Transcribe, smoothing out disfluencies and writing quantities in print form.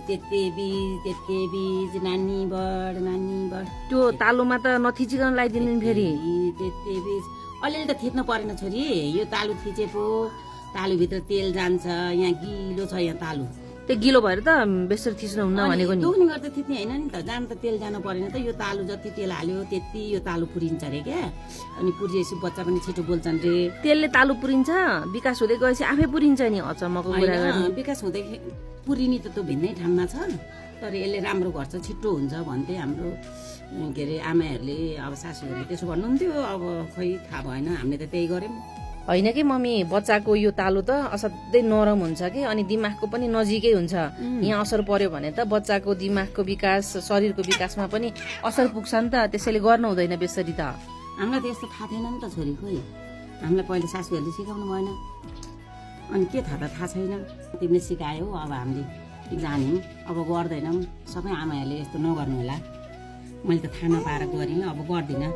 त्यत्ते बीज नानी बढ त्यो तालुमा त नथिचिकन लगाइदिनु नि फेरि त्यत्ते बीज अलिअलि त थिच्नु परेन छोरी यो तालु थिचे पो तालुभित्र तेल जान्छ यहाँ गिलो छ यहाँ तालु त्यो गिलो भएर त बेसरी थिच्नु हुन्न भनेको नि दुख्ने गर्दा थिच्ने होइन नि त जान त तेल जानु परेन त यो तालु जति तेल हाल्यो त्यति यो तालु पुरिन्छ रे क्या अनि पुरिएपछि बच्चा पनि छिटो बोल्छन् रे तेलले तालु पुरिन्छ विकास हुँदै गएपछि आफै पुरिन्छ नि अचम्मको कुरा गर्नु विकास हुँदै पुरिनी त त्यो भिन्नै ठाउँमा छ तर यसले राम्रो गर्छ छिटो हुन्छ भन्थे हाम्रो के अरे आमाहरूले अब सासूहरूले त्यसो भन्नुहुन्थ्यो अब खै थाहा भएन हामीले त त्यही गर्यौँ होइन कि मम्मी बच्चाको यो तालु त असाध्यै नरम हुन्छ कि अनि दिमागको पनि नजिकै हुन्छ यहाँ असर पर्यो भने त बच्चाको दिमागको विकास शरीरको विकासमा पनि असर पुग्छ नि त त्यसैले गर्नु हुँदैन बेसरी त हामीलाई त यस्तो थाहा थिएन नि त छोरी खोइ हामीलाई पहिले सासूहरूले सिकाउनु भएन अनि के थाहा छैन तिमीले सिकायौ अब हामीले जान्यौँ अब गर्दैनौँ सबै आमाहरूले यस्तो नगर्नु होला मैले त थाहा नपाएर गरेँ अब गर्दिनँ